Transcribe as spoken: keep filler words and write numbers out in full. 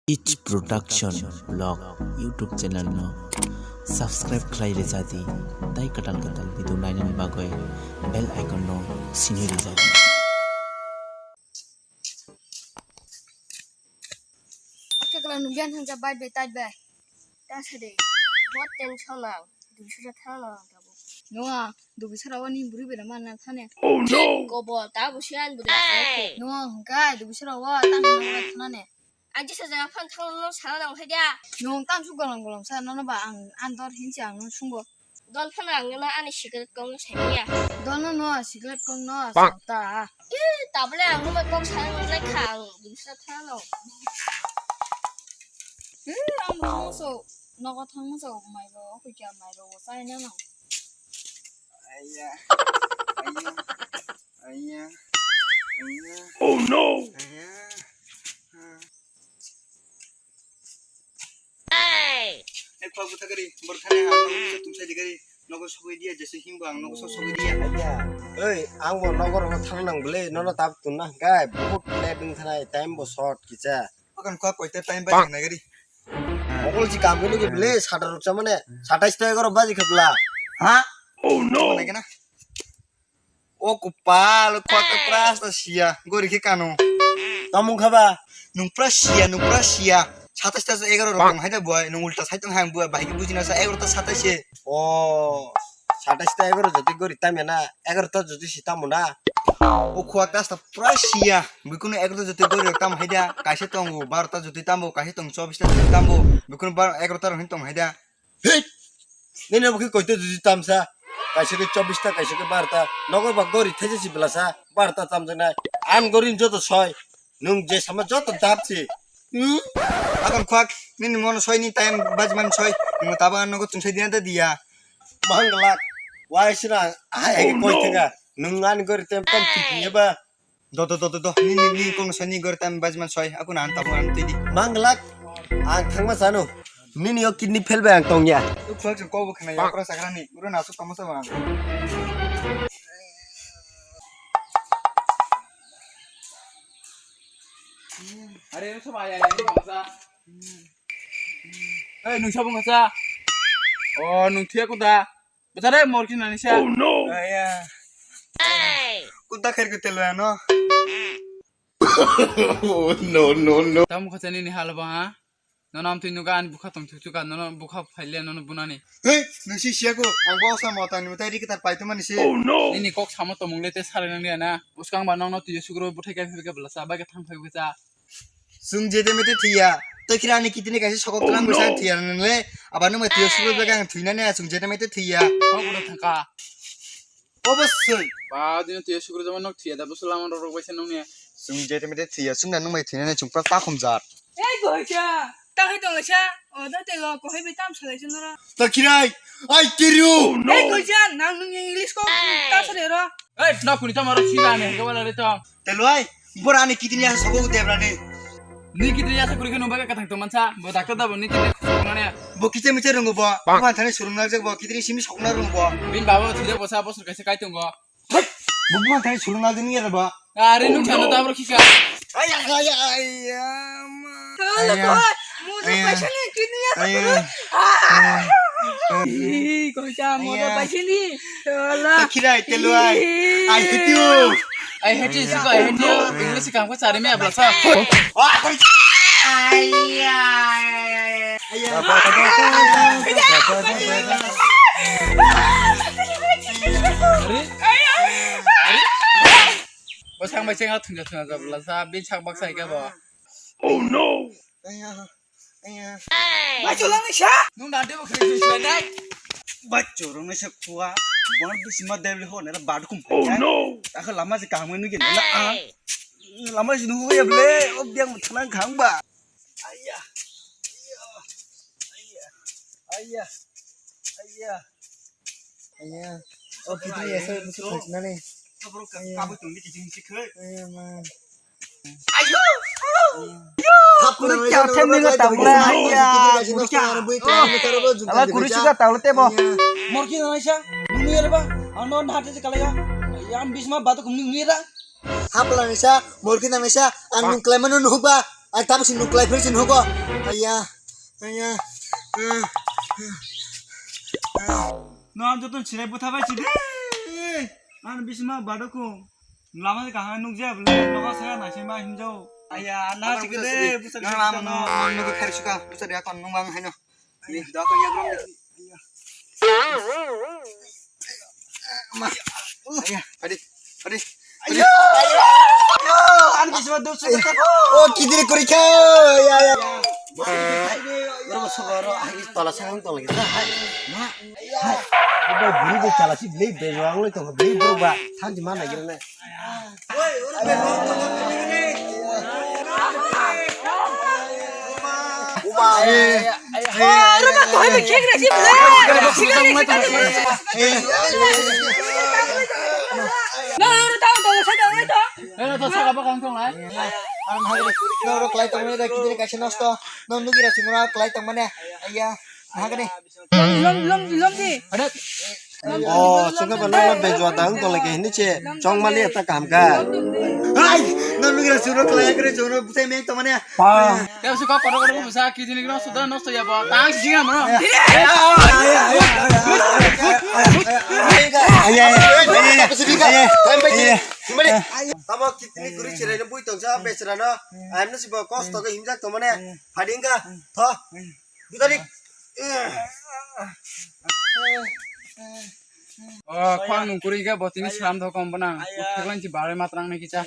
It Production Vlog YouTube channel no subscribe khlai rwjadi, tai kwtal kwtal video nainani bagwi bell icon no sinui rwjadi. Akhekla nungyan hanja bai bai tai bai. Ta sade. Bot tension ang. Dusra thana ang tabo. Noa, dubisra wani buri bela mana thane. Oh no. Kobo ta busian buri. Noa, hingkai dubisra wa tan mana thane. Aji sa jaga phan thang no sa nang hai dia. Nung tam su golong golong sa nono ba ang an dor hinsi ang nung sungo. Dol phano ang no ani secret kong no sai ya. Dol no no secret kong no sa ta. Eh, tabole ang no kong sa no lai kha ang dusra thano. Eh, ang no so nogo thang so mai ro ko kya mai ro sai na no. Aya. Aya. Aya. Aya. Oh no. Aya. Hey! Ek phabu thakari, bor thani ang nogo tumsai digari, nogo sogwi dia, jesu himbo ang nogo sogwi dia. Oi, ang bo nogo rogo thang nang bole, nono tab tun na hingkai, bahut late wng thanai, time bo short kisa. Akan kua koita time bai nai gari. Mokol si kam gini ke bole, sata rok chamane, satais ta egaroh baji khapla. Ha? Oh no. Mana kena? O kupal, o kuat pras ta sia, gori khe kano. Tamung khaba? Nung pras sia, nung pras sia. Satais ta egaroh rok tong hai da boy, nung ulta sai tong hai ang boy, bahai khe bujina sa egaroh ta satais se. O, satais ta egaroh jodi gori tamya na, egaroh ta jodi si tamo na. O kuat ta pras sia, bikunu egaroh ta jodi gori rok tamo hai da, kaisa tongo, baro ta jodi tamo, kaisa tong chobis ta jodi tamo, bikunu bar egaroh ta rok hin tong hai da. Hei! Nini obo khe koito juji tamsa? Kaisa khe chobbish ta, kaisa khe baro ta. Nogo ba gori thaisa si belasa, baro ta tamjaknai. Ang gori joto soi. Nwng je sama joto dap si. Hmm? Akon khwak, nini mono soi ni time bajman soi. Nwng tabang nogo chungsai dina ta diya. Manglak. Wai sina, ai, ai, koi thega. Nwng ani gori tem tam tiki ba. Do, do, do, do, do. Ni, ni, ni, kono sani gor tam bajman soi. Aku nan tamu an tidi. Manglak, ang thangma sanu. Nini yo kidney fail bai ang tongya. Tu khwak se kobo khna ya, kra sakra ni. Uro na su tamo sa bang. Are, nung sabo aya, aya, nung sabo sa. Eh, nung sabo ngasa. Oh, nung thiya kuda. Bwtare morki nani sa. Oh no. Aya. Kuda khair ko telo ano. Oh no, no, no. Tam khacha nini hal ba ha. Nono amtwi nuga ani bukha tong thuk thuk ka, nono bukha phaile nono bunani. Hey, nungsi siya ko, ang bo sa mota ni mutai ri kitar pai tumani si. Oh no. Nini kok samo tomung le te sare nang ya na. Uskang ba nong no tiyo sugro buthai kai phai ka bla sa, ba ka thang phai ka sa. Sung jete mete thiya. Tei kira ani kitini kaisa sokok tlang bwsa thiya nang le. Aba nung mai tiyo sugro bega ang thwina ne sung jete mete thiya. Kok ulo thangka. Obosoi. Ba dino tiyo sugro jama nok thiya da bwsa lama rok rok baisa nung ne. Sung jete mete thiya sung na nung mai thwina ne sung pra ta khum jar. Ei goja. Ta hai tong sa. O da te lo ko hai be tam salai jun ra. Ta kirai. Ai kiriu. Ei goja nang nung English ko ta sare ro. Ei, na kuni tamo ro sila ne, ke wala le tong. Te loi, bora ani kitini asa sogo te brani. Ni kitini asa kuri ke no baga katang to mansa, bo doctor da bo ni kitini sogo ne. Bo kite mite rungo bo, bo thani surung na bo kitini simi sokna rungo bo. Bin baba thile bo sa bo sur kaise kai tongo. Bo bo thani surung na dini ya bo. Are nung thano da bro kika. Ay ay ay ay. Tolo ko, mudo paisa ni kitni ya. Ih, koi cha, mudo paisa ni. Tolo. Kirai telo ai. I hate you. I hate you, siko, I hate you. English kam ko chari me abla sa. Are? Are? Bo sang bai chenga thungja thungja jabla sa, bin sak bak sai ka bo. Oh no! Aya, aya. Bai cholang ni sa. Nung dan de bo khre khre sai nai. Bai chorong ni sa khua. Bon bisima de ho na bad kum. Oh no! Akha lama se kaham ni gin na a. Lama se nu ya ble, ob diang thanang khang ba. Aya. Aya. Aya. Aya. Aya. O kitni asa musu khajna ni. Aya. Aya ma. Ayo. Kuri kya them ni ga tawla. Aya. Kuri kya. Ala kuri suka tawla te bo. Morki na sa. Nuni erba. Ano na te kala ya. Yan bisma batu kumni nira. Hapla ni sa. Morki na sa. Ang nung klemano nuhuk ba. Ai, tamo si nuklai phir sin hogo. Aya, aya. No, ang joto chirai butha bai chide. Ang bisma badoko. Lama kahang nukjaya bole, nogo saya nasi ma hinjau. Aya, na chikde, busa no, no, no, no, no, kari suka, busa dia kon nung bang haino. Ni, da kon ya bro. Ma. Aya, adi, adi. Ayo, ayo, ayo, ang bisma duk suka. Oh, kidiri kurika. Ya, ya. Bro, bro, bro, ah, ini tola sarang tola kita. Hai, ma. Hai. Bro, bro, bro, chala si beli, beli, orang lu tong beli, bro, ba. Than di mana gitu, nih? Noro klai tongmani da kidiri kaisa nosto. No nugira chungra klai tongmani. Aya, hagani. Lom, lom, lom di. O, chwngkha ba nokno bejua da wng tong lai khe hinwi se chongmani eta kaham kha. Ai, no nugira chungra klai kre chungra butai meng tongmani. Pa. Tei si kok kotor kotor busa kidini gro suda nosto ya ba. Tang si jinga mano. Aya, aya, aya, aya. Tamo kitni guri chwraino bui tongsa besrano. Ayam no sibo kosto khe himjak tongmani. Phadingkha. Tho. Dutarik. O khwang nung kwrwi khe bo tini slam thok kom bwnang. Theklan si barai matrang nai kisa.